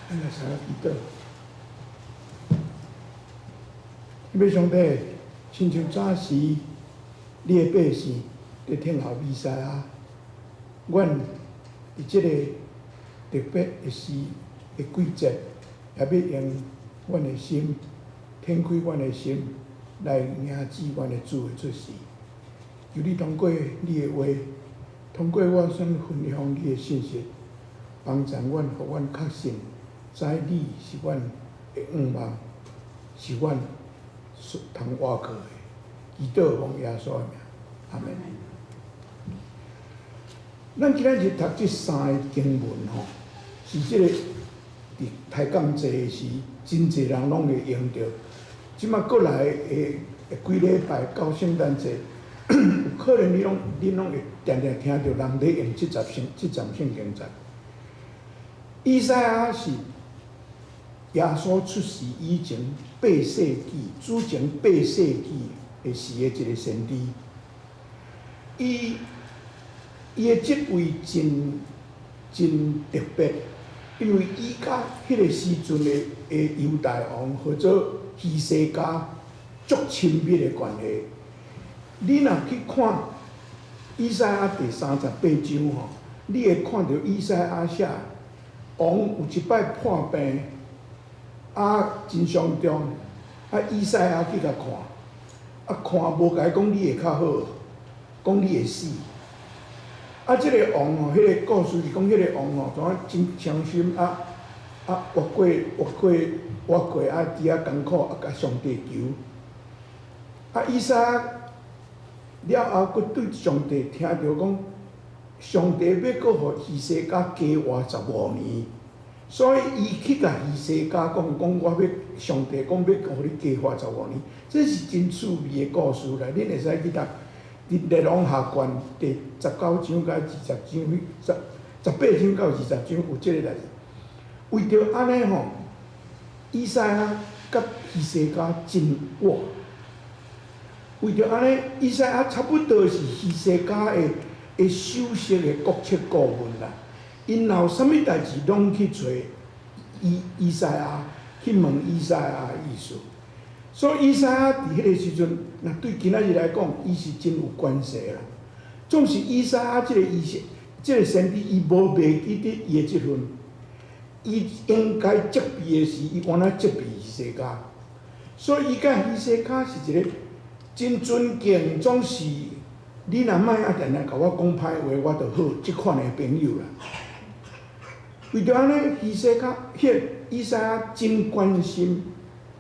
咱來三個祈禱。天父上帝，親像早時你的百姓佇聽候彌賽亞，阮佇這個特別的時的季節，也欲用阮的心，敞開阮的心，來迎接阮的主的出世。求你通過你的話，通過我所分享你的信息，幫助阮，予阮確信，知你是阮的向望，是阮所通倚靠的。祈禱奉耶穌的名，阿門。咱今仔日讀這三个經文吼，是這个佇抬槓節時，真濟人攏會用著。這馬過來的幾禮拜到聖誕節，有可能你攏會定定聽著人咧用這節聖經節。以賽亞是耶穌出世以前八世紀，主前八世紀的時的一个先知。伊的職位真真特別，因為伊佮彼个時陣的猶大王號做希西家足親密的關係。你若去看以賽亞第三十八章吼，你會看著以賽亞寫王有一擺破病，啊真傷重，啊以賽亞去共看，啊看無共伊講你會較好，講你會死。啊，這个王吼，彼个故事是講，彼个王吼，怎啊真傷心啊啊，活過啊，佇遐艱苦啊，共上帝求。啊，以賽亞了後，閣對上帝聽著講，上帝欲閣予希西家加活十五年，所以伊去共希西家講，講我欲上帝講欲予你加活十五年，這是真趣味的故事啦。恁會使去讀。佇列王下卷第十九章佮二十章，十八章到二十章有這个代誌。為著按呢吼，以賽亞佮希西家真倚。為著按呢，以賽亞差不多是希西家的首席的國策顧問啦。𪜶若有啥物代誌，攏去揣以賽亞，去問以賽亞的意思。所以以賽亞佇彼个時陣，若對今仔日來講，伊是真有權勢啦。總是以賽亞這个醫生，這个先知，伊無袂記得伊的職分，伊應該責備的時，伊原來責備希西家。所以伊佮希西家是一个真尊敬，總是你若莫啊定定共我講歹話，我就好，這款的朋友啦。為著按呢，希西家，彼个以賽亞真關心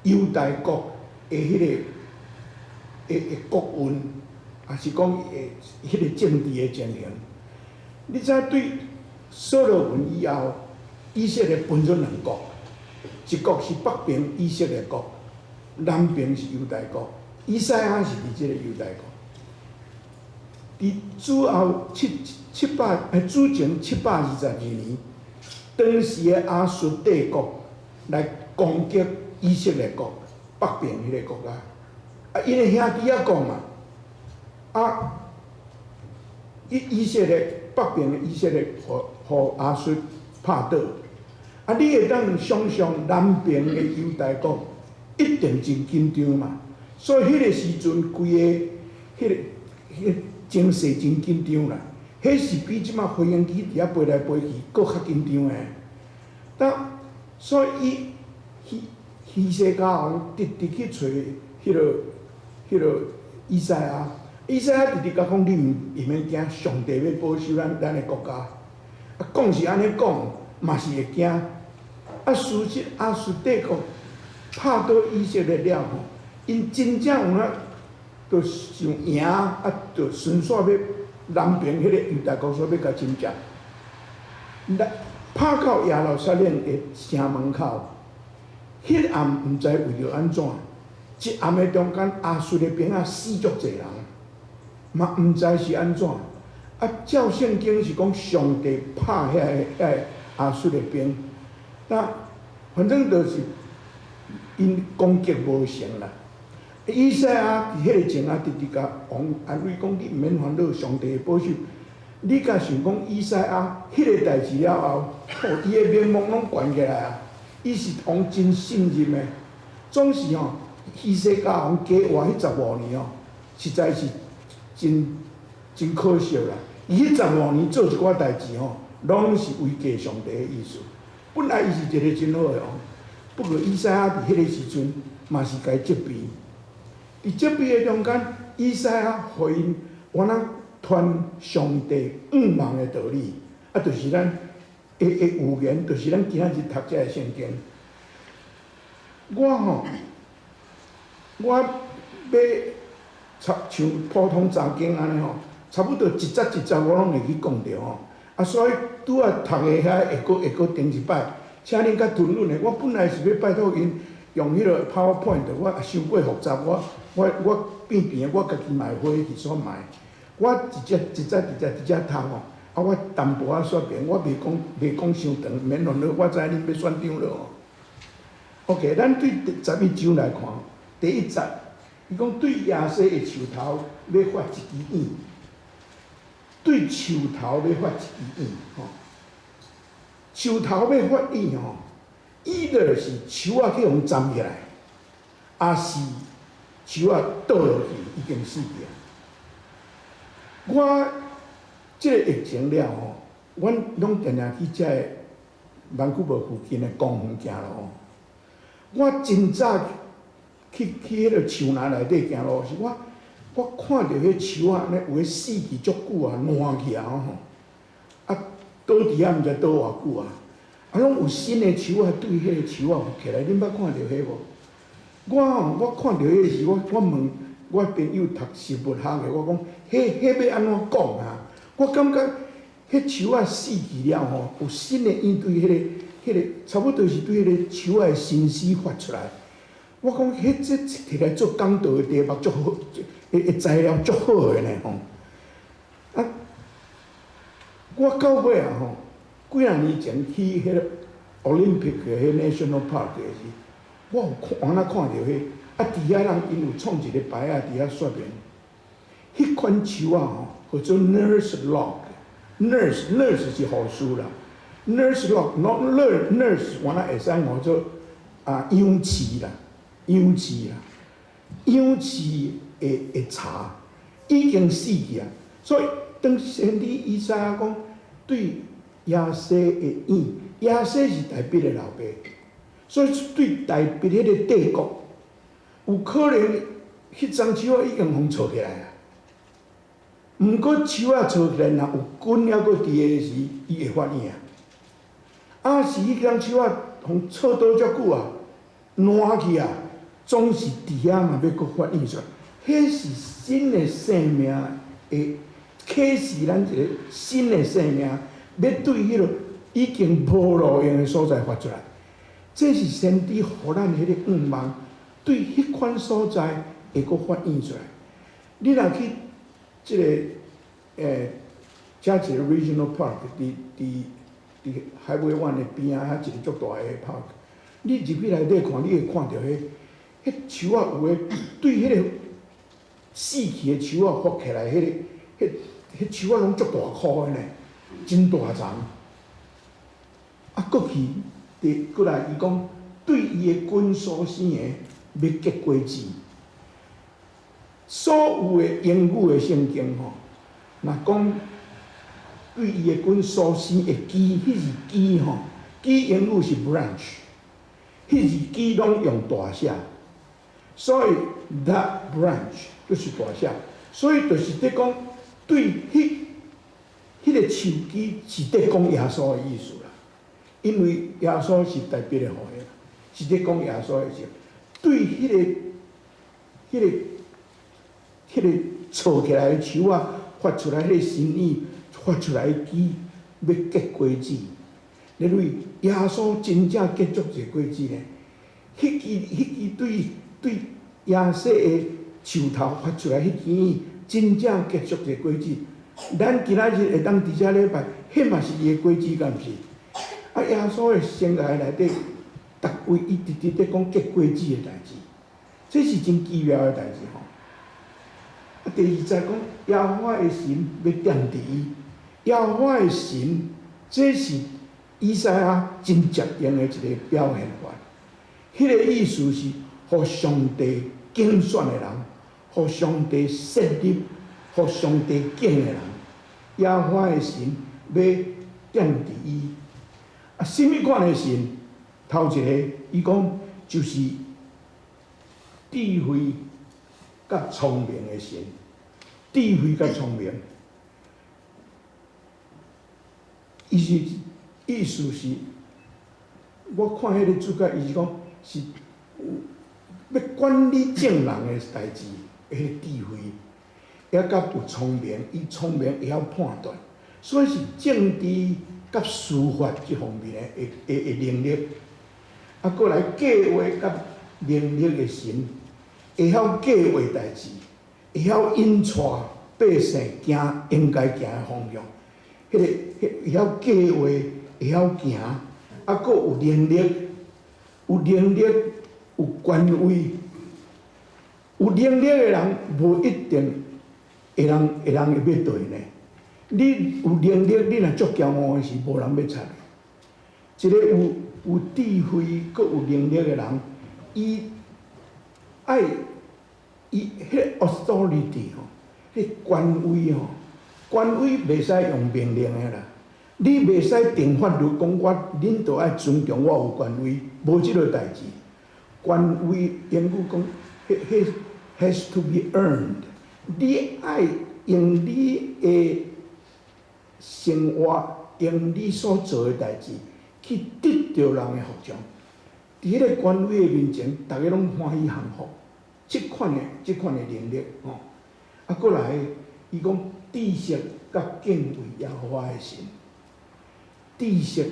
猶大國的彼个的國運，抑是講的彼个政治的情形。你知對所羅門以後，以色列分做兩國，一國是北邊以色列國，南邊是猶大國。以賽亞是佇這个猶大國。佇主後七七百，主前722年，當時的亞述帝國來攻擊以色列國。北邊彼个國家，啊，𪜶的兄弟仔國嘛，啊，以色列北邊的以色列，予亞述拍倒，啊，你會當想像南邊的猶大國一定真緊張嘛，所以彼个時陣規个彼个彼个情勢真緊張啦，彼是比這馬飛行機佇遐飛來飛去閣較緊張的，但所以伊希西家王直直去揣彼个以賽亞，以賽亞直直共講，你毋免驚，上帝欲保守咱的國家。啊，講是按呢講，嘛是會驚。啊，事實亞述帝國拍倒以色列了後，𪜶真正有影，就想贏，啊，就順紲欲南邊彼个猶大國說欲共侵佔。來拍到耶路撒冷的城門口。彼暗毋知為著按怎，一暗的中間，亞述的兵仔死足濟人，嘛毋知是按怎。啊，照聖經是講上帝拍遐个亞述的兵，那反正就是𪜶攻擊無成啦。以賽亞佇彼個前啊，直直共王安慰講：你毋免煩惱，上帝會保守。你敢想講以賽亞彼个代誌了後，吼，伊的名望攏懸起來啊！伊是王真信任的，總是吼，希西家王加活彼十五年吼，實在是真真可惜啦。伊彼十五年做一寡代誌吼，攏是違背上帝的意思。本來伊是一个真好的王，不過以賽亞佇彼個時陣嘛是共伊責備。佇責備的中間，以賽亞予𪜶原來傳上帝向望的道理，啊，就是咱的預言，就是咱今仔日讀這个聖經。我吼，我欲插像普通查經按呢吼，差不多一節一節我攏會去講著吼。啊，所以拄仔讀的遐會閣會閣停一擺，請恁較吞忍的。我本來是欲拜託𪜶用彼个 PowerPoint，我也傷過複雜，我變變的，我家己嘛會花去煞買。我一節一節一節一節讀吼，啊，我淡薄仔說明，我袂講袂講傷長，免亂了，我知恁欲選長了吼。OK，咱對第十一章來看，第一節，伊講對耶西的樹頭欲發一支影，對樹頭欲發一支影，吼，樹頭欲發影吼，either 是樹仔去予斬起來，抑是樹仔倒落去已經死去啊。我這个疫情了吼，阮攏定定去遮个萬古堡附近的公園行路吼。我真早去彼个樹林內底行路時，我看著彼樹仔按呢有的死去足久啊，爛去啊吼，啊倒佇遐毋知倒偌久啊，啊攏有新的樹仔對彼个樹仔復起來，恁捌看著彼無？我吼，我看著彼個時，我問我朋友讀植物學的，我講，彼欲按怎講啊？我感覺彼樹仔死去了吼，有新的影對彼个差不多是對彼个樹仔的新絲發出來。我講，彼這摕來做講道的題目足好，會材料足好的呢吼。啊，我到尾啊吼，幾若年前去彼個 Olympic 的彼 National Park 的時，我有看，我若看著彼，啊，佇遐人𪜶有創一個牌仔佇遐說明，彼款樹仔吼，號做 Nurse Log，Nurse Nurse 是護士啦，Nurse Log，not nurse 原來會使號做啊養飼啦，養飼啦，養飼的柴已經死去啊，所以當先知以賽亞講對耶西的影，耶西是大衛的老爸。所以對大衛彼个帝國，有可能彼欉樹仔已經予鋤起來啊。毋過樹仔鋤起來，若有根猶閣佇的時，伊會發影。啊，是彼欉樹仔予鋤倒遮久啊，爛去啊，總是佇遐嘛欲閣發影出來。彼是新的生命的啟示，咱一個新的生命，欲對彼个已經無路用的所在發出來。這是先知予咱彼個向望，對彼款所在會閣發現出來。你若去這個遮一個 regional park，佇 Highway One 的邊仔遐一個足大个 park，你入去內底看，你會看著彼樹仔有的對彼個死去的樹仔復起來，彼樹仔攏足大箍的呢，真大叢。啊，閣去。佇過來，伊講對伊的根所生的欲結果子。所有的英語的聖經吼，若講對伊的根所生的枝，彼是枝吼，枝英語是 branch，彼是枝攏用大寫，所以 that branch 就是大寫，所以就是佇講對彼個樹枝是佇講耶穌的意思啦。因為耶穌是大衛的後裔，是佇講耶穌的時，對彼個錯起來的樹仔發出來彼個新葉，發出來的枝，欲結果子。因為耶穌真正結足濟果子呢，彼支對耶西的樹頭發出來彼支葉，真正結足濟果子。咱今仔日會當佇遮禮拜，彼嘛是伊的果子，敢毋是？啊，耶穌的生涯內底，逐位伊直直佇講結果子的代誌，這是真奇妙的代誌吼。啊，第二節講耶和華的神欲踮佇伊，耶和華的神，這是以賽亞真常用的一个表現法。彼个意思是，予上帝揀選的人，予上帝設立、予上帝敬的人，耶和華的神欲踮佇伊。啊，啥物款的神？頭一个，伊講就是智慧佮聰明的神，智慧佮聰明。伊是意思是，我看彼个注解，伊是講是欲管理眾人的代誌，彼个智慧，抑閣有聰明，伊聰明會曉判斷，所以是政治佮司法這方面的能力。啊，閣來計劃佮能力的神，會曉計劃代誌，會曉引帶百姓行應該行的方向。彼个會曉計劃，會曉行，啊，閣有能力，有能力，有權威，有能力的人無一定會人會欲綴呢。你有能力，你若足驕傲的時，無人欲睬你。一个有智慧、閣有能力的人，伊愛伊彼个 authority 吼，彼權威吼，權威袂使用命令的啦。你袂使定法律講我，恁著愛尊重我有權威，無這个代誌。權威英語講，彼 has to be earned。你愛用你的生活，用你所做的代誌，去得著人的服從。佇彼个權威的面前，逐家攏歡喜降服。這款的能力吼，啊，閣來，伊講知識佮敬畏耶和華的神，知識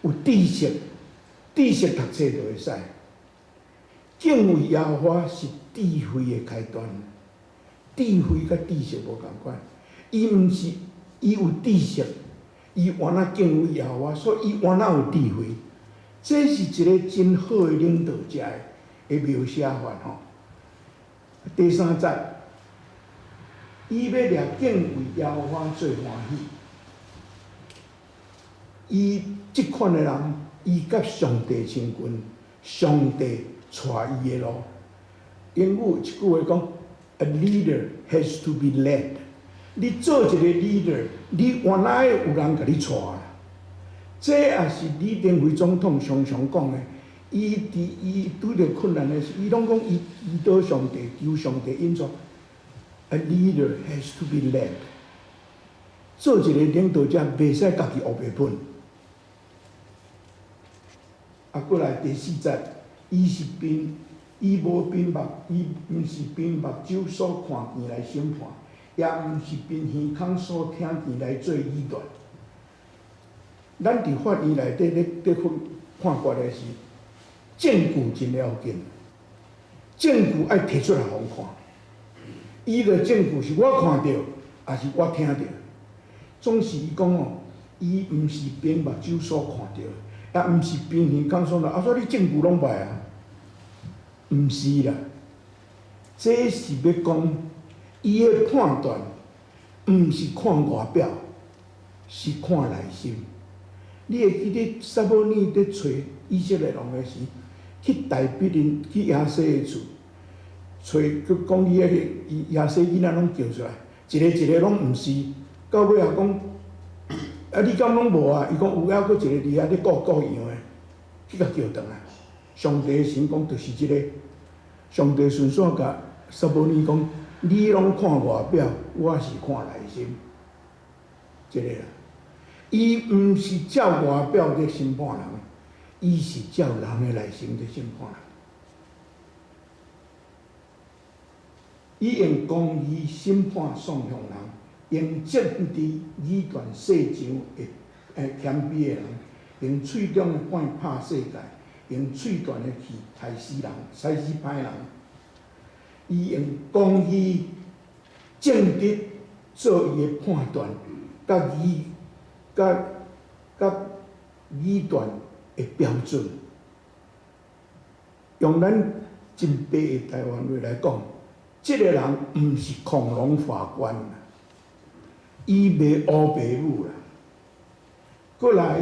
有知識，知識讀冊就會使。敬畏耶和華是智慧的開端，智慧佮知識無仝款。伊毋是伊有知識，伊原來敬畏耶和華，所以伊原來有智慧。這是一个真好的領導者的描寫法吼。第三節，伊欲掠敬畏耶和華做歡喜。伊這款的人，伊佮上帝親近，上帝帶伊的路。英語一句話講：A leader has to be led。你做一个 leader，你原來有人共你帶啦。這也是李登輝總統常常講的。伊佇伊拄著困難的時，伊攏講伊祈禱上帝，求上帝引導。A leader has to be led。做一个領導者，袂使家己烏白噴。啊，閣來第四節，伊毋是憑目睭所看見來審判，也毋是憑耳孔所聽見來做議斷。咱佇法院內底咧判決的時，證據真要緊，證據愛提出來予阮看。伊的證據是我看著，抑是我聽著？總是伊講哦，伊毋是憑目睭所看著，也毋是憑耳孔所聽。啊，所以你證據攏䆀啊？毋是啦，這是欲講伊的判斷，毋是看外表，是看內心。你會記得撒母耳佇揣以色列王的時，去大比琳去耶西的厝，揣閣講伊彼個耶西囡仔攏叫出來，一個一個攏毋是，到尾仔講，啊你敢攏無啊？伊講有抑閣一個佇遐咧顧顧羊的，去共叫轉來。上帝神講就是這个，上帝順紲共撒母耳講，你攏看外表，我是看內心，這个啦。伊毋是照外表咧審判人，伊是照人的內心咧審判人。伊用公義審判喪雄人，用政治議斷世上的謙卑的人，用喙中的棒拍世界，用喙斷的氣刣死人，刣死歹人。伊用公義、正直做伊的判斷，佮義、佮議斷的標準。用咱真白的台灣話來講，這個人毋是恐龍法官，伊袂烏白舞啦。閣來，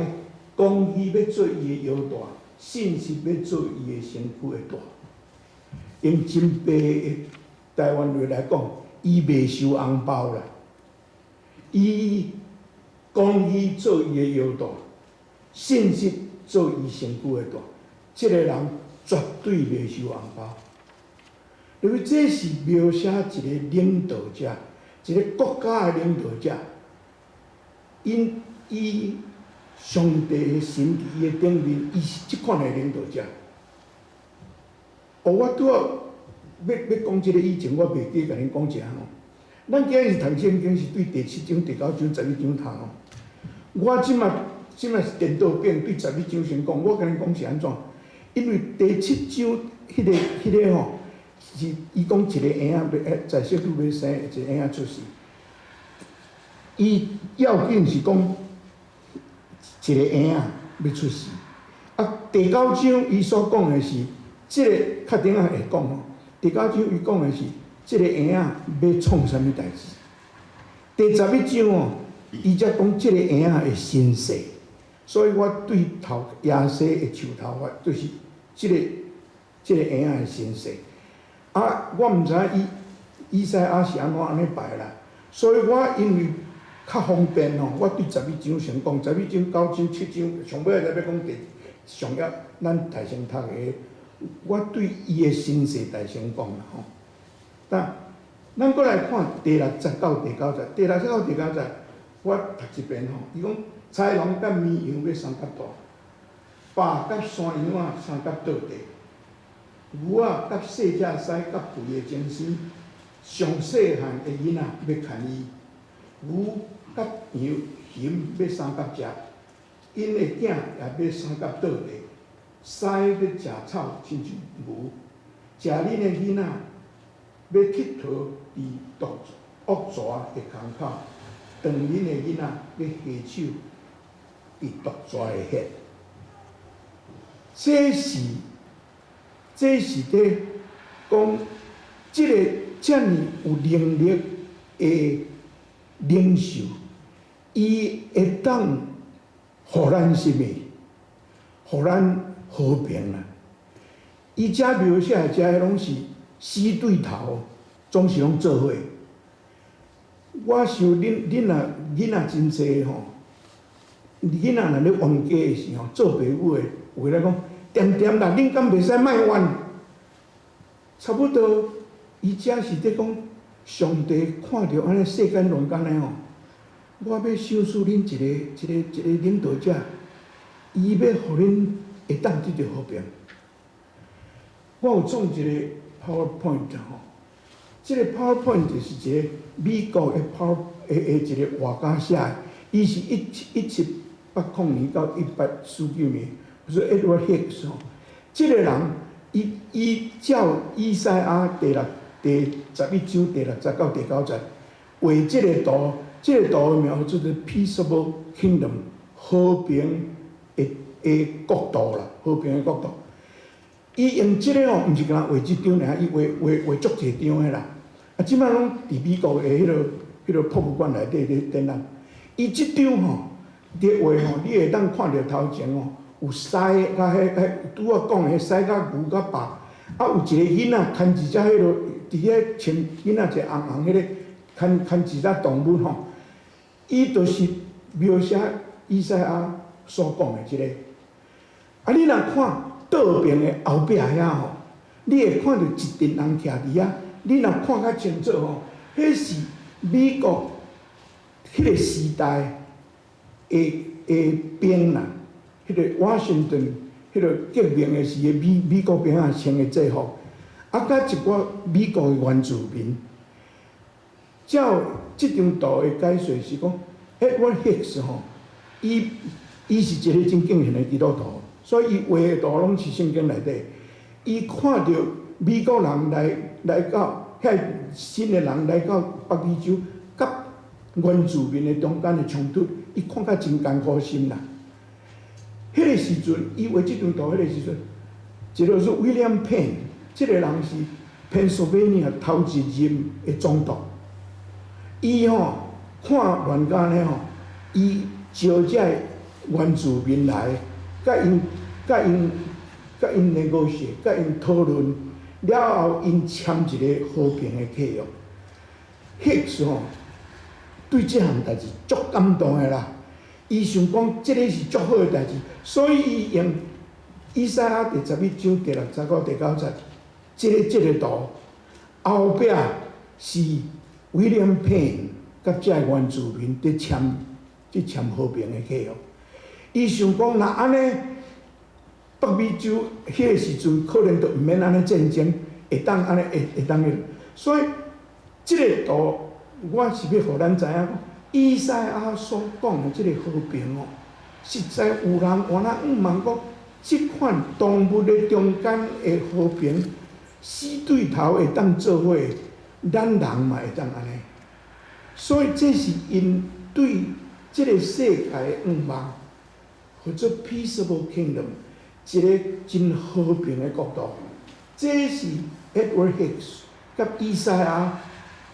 公義欲做伊的腰帶，信實欲做伊的身軀的帶。用真白的台灣話來講，伊袂收紅包啦。伊公義做伊的腰帶，信實做伊身軀的帶。這个人絕對袂收紅包。因為這是描寫一個領導者，一個國家的領導者，𪜶伊上帝的心佇伊的頂面，伊是這款的領導者。哦，我拄仔欲講這个以前，我袂記共恁講一下吼。咱今日讀聖經是對第七章、第九章、十一章讀吼。我這擺是顛倒變，對十一章先講。我共恁講是按怎？因為第七章彼個吼，是伊講一个嬰仔欲在室女欲生，一个嬰仔出世。伊要緊是講一個嬰仔欲出世。啊，第九章伊所講的是，這个較頂仔會講吼。第九章伊講的是，這个嬰仔欲創啥物代誌。第十一章哦，伊才講這个嬰仔的身世。所以我對頭耶西的樹頭髮，就是這个嬰仔的身世。啊，我毋知影以賽亞是按怎按呢排啦。所以我因為較方便吼，我對十一章先講，十一章、九章、七章，上尾才欲講第上要咱大先讀的，我對伊的身世大先講啦吼。但咱閣來看第六節到第九節，第六節到第九節，我讀一遍吼。伊講豺狼佮綿羊欲相佮蹛，豹佮山羊仔相佮倒地，牛仔佮細隻獅佮肥的精生，上細漢的囡仔欲牽伊，牛佮羊熊欲相佮食，𪜶的囝也欲相佮倒地，獅欲食草親像牛，食恁的囡仔欲𨑨迌佇毒惡蛇的空口，斷恁的囡仔欲下手佇毒蛇的穴。這是佇講這个遮爾有能力的領袖，伊會當予咱啥物？予咱和平啊！伊遮描寫的遮攏是死對頭，總是攏做伙。我想恁若囡仔真濟吼，囡仔若咧冤家的時候，做爸母的有咧講，恬恬啦，恁敢袂使莫冤？差不多，伊遮是佇講，上帝看著按呢世間亂按呢吼，我欲賞賜恁一個領導者，伊欲予恁會當得著和平。我有創一个 PowerPoint 吼，這个 PowerPoint 是一个美國的 Power 的一个畫家寫的，伊是1780年到1849年，是 Edward Hicks 吼。這个人，伊照以賽亞第11章第六節到第九節畫這个圖，這个圖的名叫做 Peaceable Kingdom，和平的國度啦，和平的國度。伊用這个吼，毋是干焦畫這張爾，伊畫足濟張的啦。啊，這擺攏佇美國的彼个博物館內底咧展覽。伊這張吼，佇畫吼，你會當看著頭前吼，有獅佮彼拄仔講的獅佮牛佮豹，啊，有一个囡仔牽一隻彼落佇遐穿囡仔一个紅紅彼个牽一隻動物吼，伊就是描寫以賽亞所講的這个。啊，你若看倒爿的後壁遐吼，你會看著一陣人徛佇遐，你若看較清楚吼，彼是美國彼个時代的兵啦，彼个 Washington 彼个革命的時的美國兵仔穿的制服，啊，佮一寡美國的原住民。照這張圖的解說是講，Edward Hicks 吼，伊是一个真敬虔的基督徒，所以伊畫的圖攏是聖經內底。伊看著美國人來到遐新的人來到北美洲，佮原住民的中間的衝突，伊看甲真艱苦心啦。彼个時陣，伊畫這張圖，彼個時陣，一個是 William Penn，這個人是 Pennsylvania 頭一任的總督。伊吼看亂按呢吼，伊招遮原住民來，佮𪜶 negotiate，佮𪜶討論了後，𪜶簽一个和平的契約。Hicks 吼對這項代誌足感動的啦，伊想講這个是足好的代誌，所以伊用以賽亞第11章第6節到第9節，這個圖後壁是 William Penn 佮這个原住民佇簽和平的契約。伊想講，若按呢，北美洲彼个時陣可能就毋免按呢戰爭，會當按呢會當彼，所以這个圖我是欲予咱知影講，以賽亞所講的這个和平哦，實在有人原來向望講，這款動物的中間的和平，死對頭會當做伙，咱人嘛會當按呢。所以這是𪜶對這个世界的向望，號做 peaceable kingdom，一个真和平的國度。這是 Edward Hicks 佮以賽亞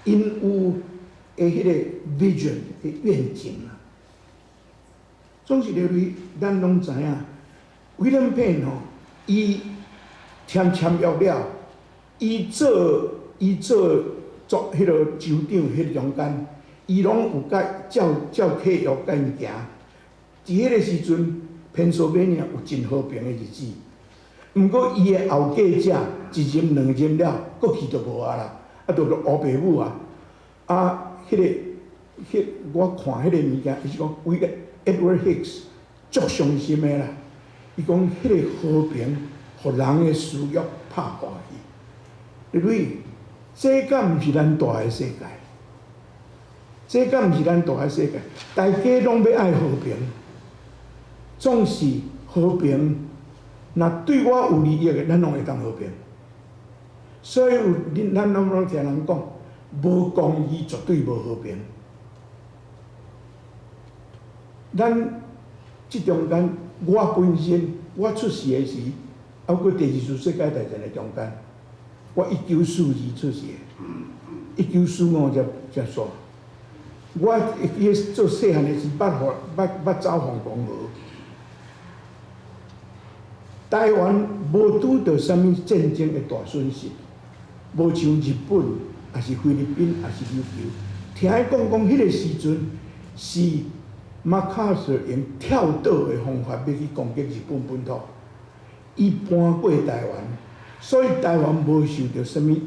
𪜶有的彼个 vision 的願景啊。總是認為咱攏知影，William Penn 吼，伊簽約了，伊做彼个州長彼个中間，伊攏有佮照契約佮𪜶行。佇彼个時陣，Pennsylvania 有真和平的日子。毋過伊的後繼者一任兩任了，閣去就無啊啦，啊，就烏白母啊。啊，彼个，彼我看彼個物件，伊是講為個 Edward Hicks 足傷心的啦。伊講彼个和平，予人的私欲拍破去。因為這敢毋是咱蹛的世界？這敢毋是咱蹛的世界？大家攏欲愛和平，總是和平。若對我有利益的，咱攏會當和平。所以有恁咱攏聽人講，無公義絕對無和平。咱這中間，我本身我出世的時，猶閣第二次世界大戰的中間，我1942出世的，1945才煞。我會記得做細漢的時，捌走鳳凰河。台灣無拄著啥物戰爭的大損失，無像日本，抑是菲律賓，抑是琉球。聽伊講講，彼个時陣是麥卡瑟用跳島的方法欲去攻擊日本本土，伊搬過台灣，所以台灣無受著啥物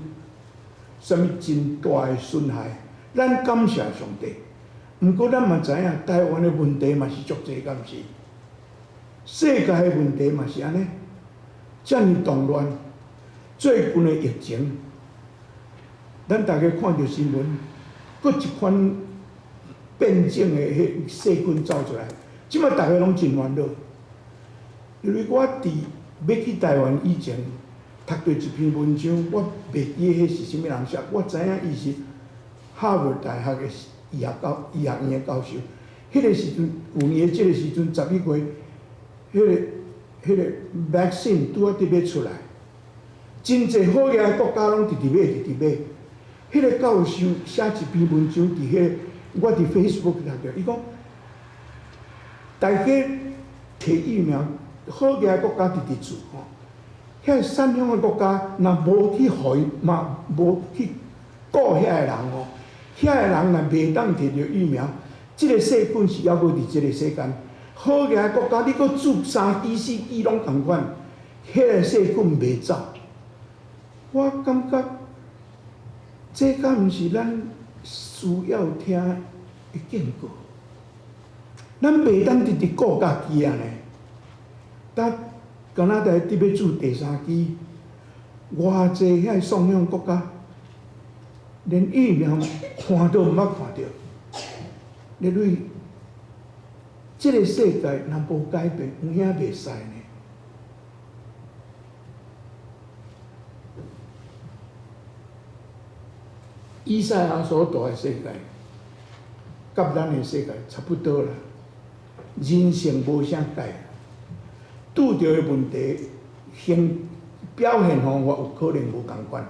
真大的損害。咱感謝上帝。毋過咱嘛知影，台灣的問題嘛是足濟，敢毋是？世界的問題嘛是按呢，遮爾動亂。最近的疫情，咱逐家看著新聞，閣一款變種的彼細菌走出來，這擺逐家攏真煩惱。因為我佇欲去台灣以前，讀著一篇文章，我袂記彼是啥物人寫，我知影伊是哈佛大學的醫學院的教授。彼個時陣，舊年的這個時陣，11月，彼個 vaccine 拄仔佇欲出來，真濟好額的國家攏直直買，直直買。彼個教授寫一篇文章，佇彼個我佇 Facebook 讀著，伊講，大家提疫苗，好額的國家直直做吼，遐散鄉的國家若無去予伊，嘛無去顧遐个人吼，遐个人若袂當提著疫苗，這個細菌是猶閣佇這个世間。好額的國家，你閣注三劑四劑攏仝款，彼個細菌袂走。我感覺，這敢毋是咱需要聽的警告？咱袂當直直顧家己啊呢。但加拿大佇欲注第三劑，偌濟遐喪鄉國家，連疫苗看都毋捌看著。你對這个世界若無改變，有影袂使呢。以賽亞所蹛的世界，佮咱的世界差不多啦。人性無啥改，拄著的問題，現表現方法有可能無仝款，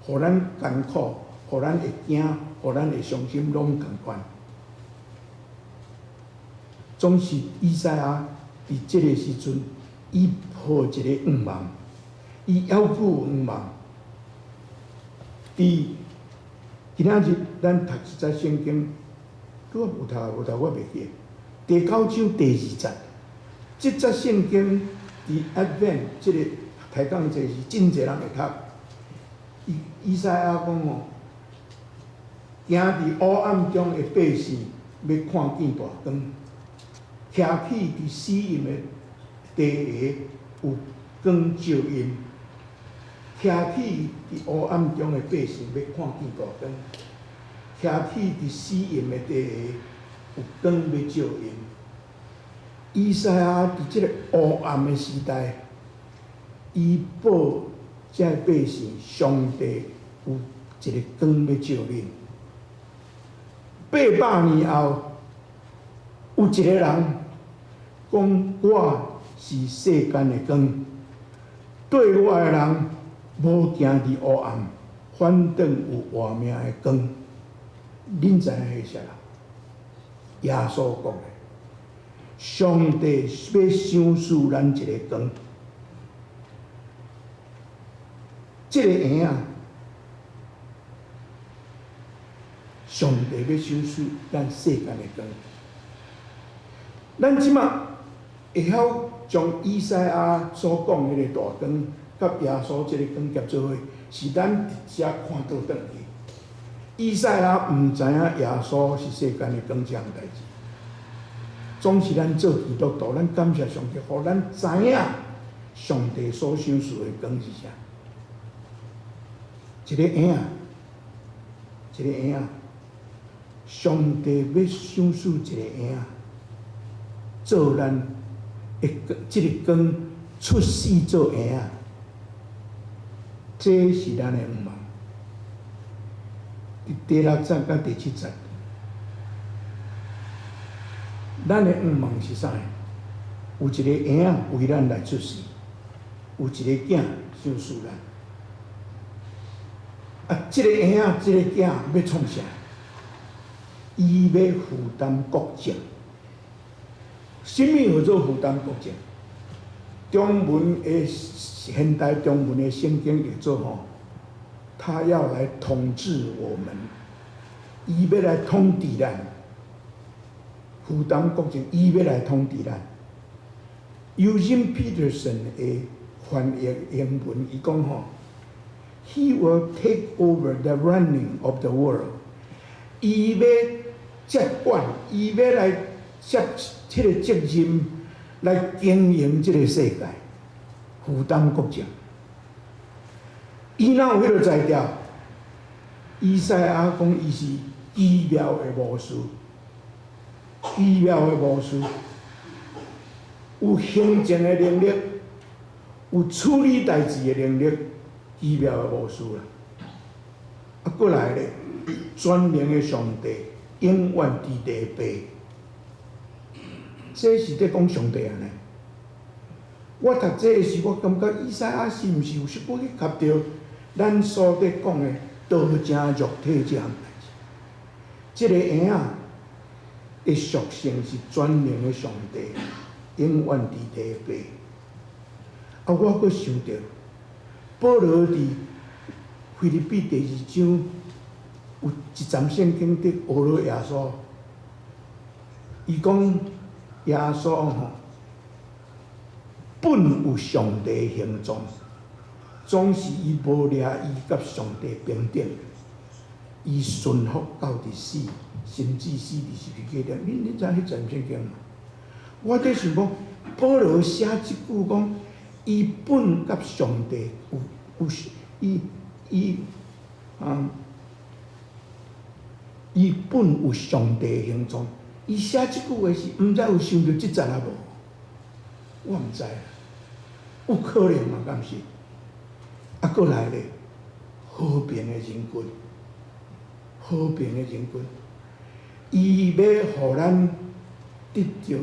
予咱艱苦，予咱會驚，予咱會傷心，攏仝款。總是以賽亞佇這个時陣，伊抱一個願望，伊猶閣有願望。佇今仔日咱讀一節聖經，拄仔有讀無讀我袂記。第九章第二節，這節聖經佇 Advent 這个抬槓節是真濟人會讀。以賽亞講吼，行佇烏暗中的百姓，欲看見大光；徛起佇死蔭的地下，有光照𪜶。徛起佇烏暗中的百姓，欲看見大光；徛起佇死蔭的地下，有光欲照𪜶。以賽亞佇這个烏暗的時代，伊報這个百姓，上帝有一个光欲照恁。800年後，有一個人講：我是世間的光，綴我的人無行佇烏暗，反轉有活命的光。恁知影彼啥人？耶穌講的，上帝欲賞賜咱一个光。這个嬰仔，上帝欲賞賜咱世間的光。咱這馬會曉將以賽亞所講彼个大光，佮耶穌這个光結做伙，是咱直接看倒轉去。以賽亞毋知影耶穌是世間的光這項代誌，總是咱做基督徒，咱感謝上帝，予咱知影上帝所賞賜的光是啥。一個嬰仔，一個嬰仔，上帝欲賞賜一個嬰仔，做咱的這个光出世做嬰仔，這是咱的願望。佇第六節佮第七節，咱的願望是啥？有一个嬰仔為咱來出世，有一个囝賞賜咱。啊，這个嬰仔，這个囝欲創啥？伊欲負擔國政。啥物號做負擔國政？中文的現代中文的聖經譯做吼，他要來統治我們，伊欲來統治咱，負擔國政，伊欲來統治咱。Eugene Peterson 的翻譯英文，伊講吼，He will take over the running of the world。伊欲接管，伊欲來接這个責任來經營這个世界，負擔國政。伊哪有彼个才調？以賽亞講伊是奇妙的巫師，奇妙的巫師，有行政的能力，有處理代誌的能力，奇妙的巫師啦。啊，閣來咧，全能的上帝永遠佇地父，這是佇講上帝按呢。我讀這个時，我感覺以賽亞是毋是有小可去合著咱所佇講的道成肉體這項代誌？這个嬰仔的屬性是全能的上帝，永遠佇地父。啊，我閣想著，保羅佇腓立比第二章有一節聖經佇學了耶穌，伊講耶穌吼，本有上帝形狀，總是伊無掠伊佮上帝平等，伊順服到佇死，甚至死佇十字架頂。恁知影彼節聖經無？我佇想講，保羅寫這句講，伊本佮上帝有有伊伊啊，伊本有上帝形狀，伊寫這句話是毋知有想著這節啊無？我毋知，有可能嘛？敢是？啊，閣來咧，和平的仁君，和平的仁君，伊欲予咱得著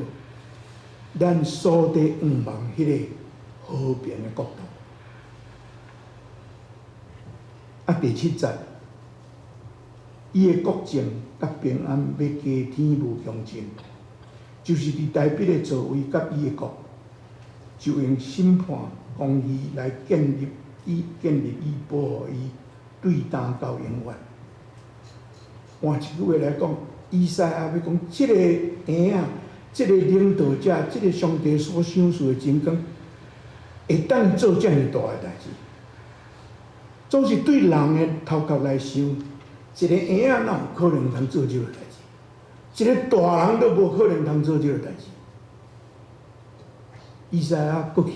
咱所佇向望彼个和平的國度。啊，第七節，伊的國政佮平安欲加添無窮盡，就是佇大衛的座位佮伊的國，就用審判公義來建立伊，建立伊，保護伊，對今到永遠。換一句話來講，以賽亞欲講，這个嬰仔，這个領導者，這个上帝所賞賜的真光，會當做遮爾大的代誌。總是對人的頭殼來想，一个嬰仔哪有可能通做這个代誌？一个大人都無可能通做這个代誌。以賽亞過去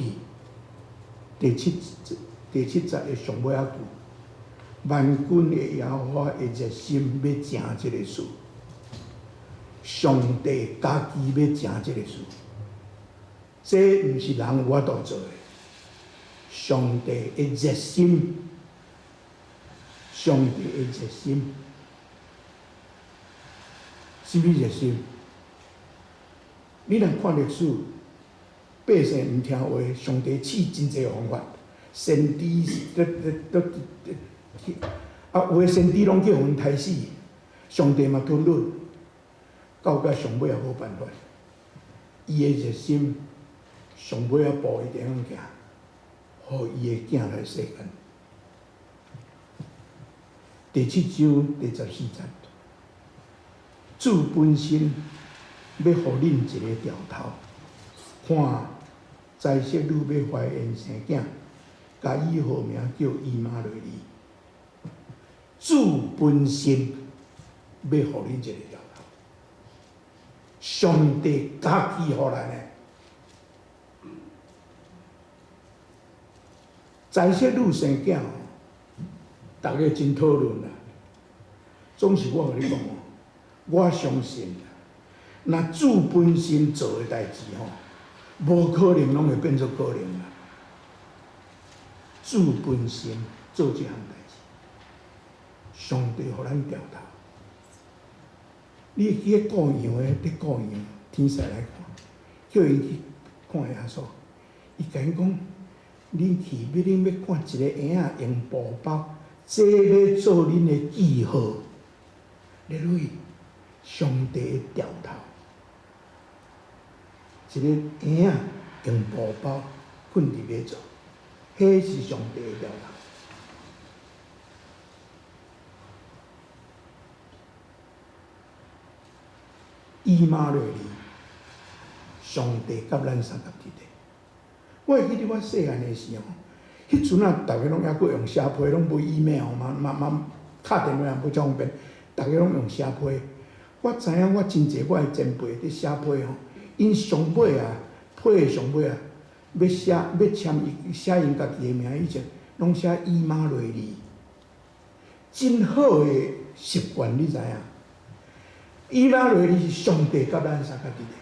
第七節的上尾仔句，萬軍的耶和華的熱心欲成這个事，上帝家己欲成這个事，這毋是人有法度做的。上帝的熱心，上帝的熱心，啥物熱心？你若看歷史，百姓毋聽話，上帝試真濟方法，先知咧咧咧咧，啊，有的先知攏叫𪜶刣死，上帝嘛吞忍，到尾上尾也無辦法，伊的熱心上尾仔步伊會曉行，予伊的囝來世間。第七章第14節，主本身欲予恁一个兆頭，看宰色女欲懷孕生囝，共伊號名叫以馬內利。主本身欲予恁一个兆頭，上帝家己予咱的。宰色女生囝，逐家真討論啦。總是我共你講哦，我相信，若主本身做的代誌吼，無可能攏會變做可能啦。主本身做這項代誌，上帝予咱兆頭。你會記得顧羊的佇顧羊，天使來看，叫𪜶去看耶穌，伊共𪜶講。恁去，欲恁欲看一個嬰仔用布包，這欲做恁的記號。你注上帝的兆頭，一個嬰仔用布包睏佇馬槽，彼是上帝的兆頭。以馬內利，上帝佮咱相佮佇咧。我會記得我細漢的時候，彼陣啊，逐家攏猶閣用寫批，攏無 email 嘛嘛嘛，敲電話也無遮方便，逐家攏用寫批。我知影我真濟我的前輩佇寫批吼，𪜶上尾啊，批的上尾啊，欲寫欲簽伊寫𪜶家己的名以前，攏寫以馬內利。真好的習慣，你知影？以馬內利是上帝佮咱相佮佇咧。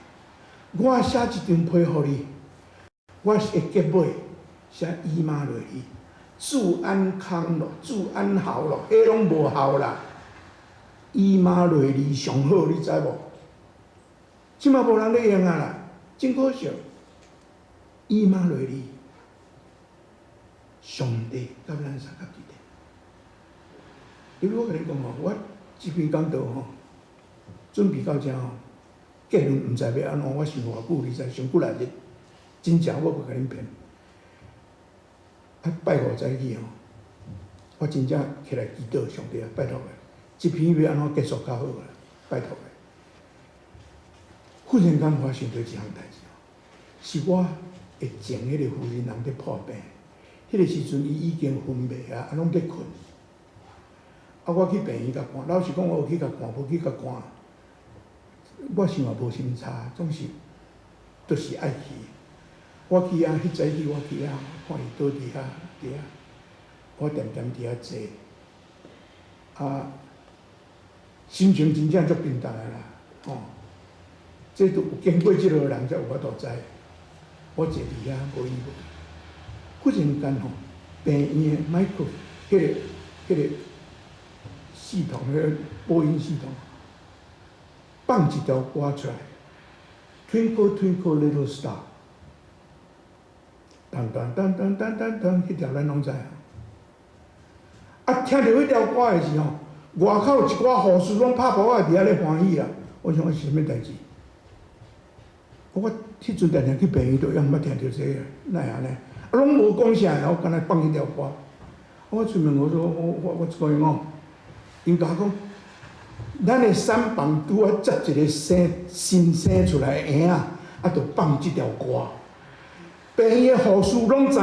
我寫一張批予你。我是會結尾寫以馬內利，主安康咯，主安好咯，彼攏無效啦。以馬內利上好，你知無？這馬無人咧用啊啦，真可惜。以馬內利，上帝佮咱相佮佇咧。因為我共你講吼，我這篇講道吼，準備到遮吼，結論毋知欲按怎，我想偌久，你知，想幾來日。真正我無共恁騙，啊拜五早起吼，我真正起來祈禱上帝啊，拜託你，這篇欲按怎結束較好啊？拜託你。忽然間發生著一項代誌，是我的前彼个夫人人佇破病，彼个時陣伊已經昏迷啊，啊攏佇睏。啊，我去病院共看，老實講，我有去共看，無去共看，我想也無啥物差，總是就是愛去。我去啊，彼早起我去啊，看伊倒佇遐，佇遐，我恬恬佇遐坐，啊，心情真正足沉重的啦，吼，這都有經過這个人才有法度知。我坐佇遐無依無靠，忽然間吼，病院的麥克，彼个系統，彼个播音系統，放一條歌出來，Twinkle Twinkle Little Star。噔噔噔噔噔噔噔，彼條咱攏知影。啊，聽著彼條歌的時候，外口一寡護士攏拍噗仔佇遐咧歡喜啊！我想講是啥物代誌？我彼陣定定去病院都猶毋捌聽著這個，哪會按呢？啊，攏無講啥，我干焦放彼條歌。我出門我說我這個講，𪜶共我講，咱的產房拄仔接一個生新生出來的嬰仔，啊，就放這條歌。病院的護士攏知影，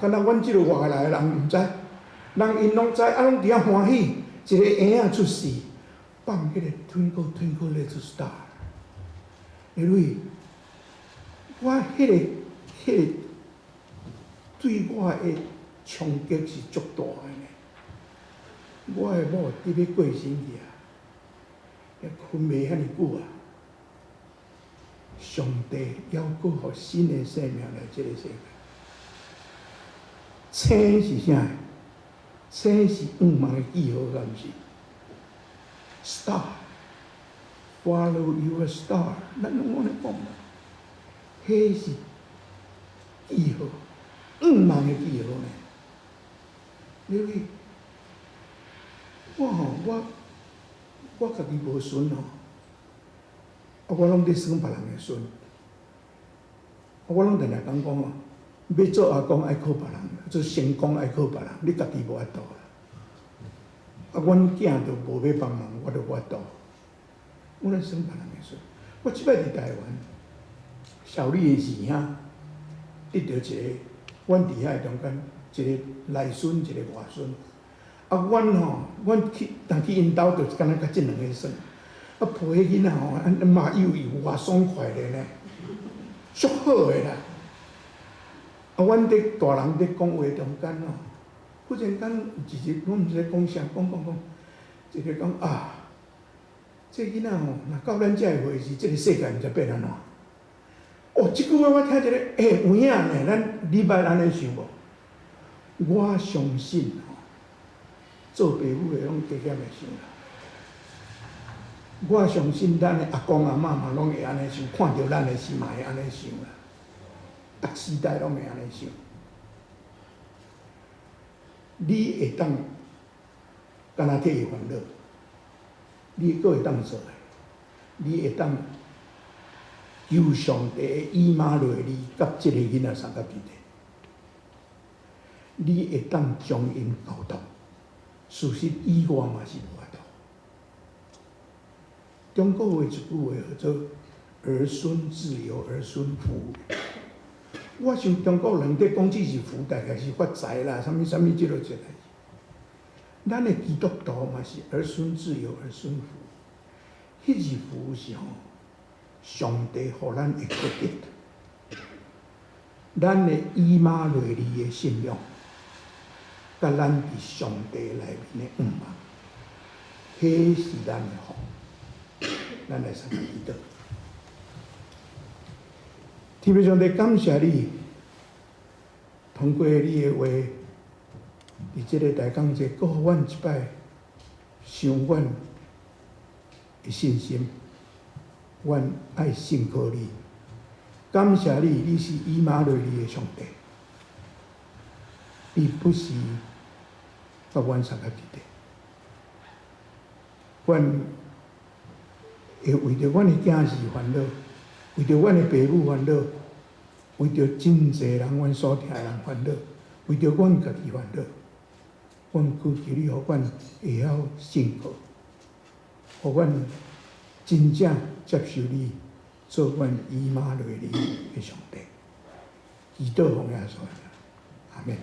敢若阮這個外來的人毋知，人𪜶攏知，啊，攏佇遐歡喜，一個嬰仔出世，放彼個 Twinkle Twinkle Little Star。因為我彼個對我的衝擊是足大的呢。我的某佇欲過身去啊，也睏袂遐爾久啊。上帝猶閣予新的生命來這個世界。星是啥？星是向望的記號，敢毋是？Star，follow your star，咱攏按呢講嘛。彼是記號，向望的記號呢。你去，我吼，我家己無孫吼，啊，我攏佇耍別人的孫。啊，我攏定定講講哦，欲做阿公愛靠別人，做成功愛靠別人，你家己無法度啦。啊，阮囝都無欲幫忙，我都無法度。我咧耍別人的孫。我這擺佇台灣，小麗的二兄得著一個，阮佇遐中間一個內孫，一個外孫。啊，阮吼，阮去，若去𪜶兜，就敢若共這兩个耍。啊，抱彼囡仔吼，按嘛幼幼偌爽快的呢，足好的啦。啊，阮佇大人佇講話中間吼，忽然間有一日，我毋知咧講啥，講講講，一個講啊，這囡仔吼，若到咱遮個歲時，這個世界毋知變按怎。哦，這句話我聽一个，欸，有影呢，咱你捌按呢想無？我相信吼，做爸母的攏加減會想啦。我相信咱的阿公阿嬤嘛攏會按呢想，看著咱的時嘛會按呢想啦。逐時代攏會按呢想。你會當敢若替伊煩惱，你閣會當做的，你會當求上帝的以馬內利佮這个囡仔相佮一塊，你會當將𪜶交託，事實以外嘛是無法度。中國話一句話叫做“兒孫自有兒孫福”。我想中國人佇講這是福，大概是發財啦，啥物啥物這落一個。咱的基督徒嘛是兒孫自有兒孫福，彼字福是吼，上帝予咱的 credit，咱的以馬內利的信仰，佮咱佇上帝內面的向望，彼是咱的福。咱來三個祈禱。天父上帝，感謝你，通過你的話，佇這個大講節，閣予阮一擺想阮的信心，阮愛信靠你。感謝你，你是以馬內利的上帝，你不時佮阮相佮一塊。阮會為著阮的囝兒煩惱，為著阮的爸母煩惱，為著真濟人阮所疼的人煩惱，為著阮家己煩惱。阮祈求你，予阮會曉信靠，予阮真正接受你做阮以馬內利的上帝。祈禱奉耶穌，阿門。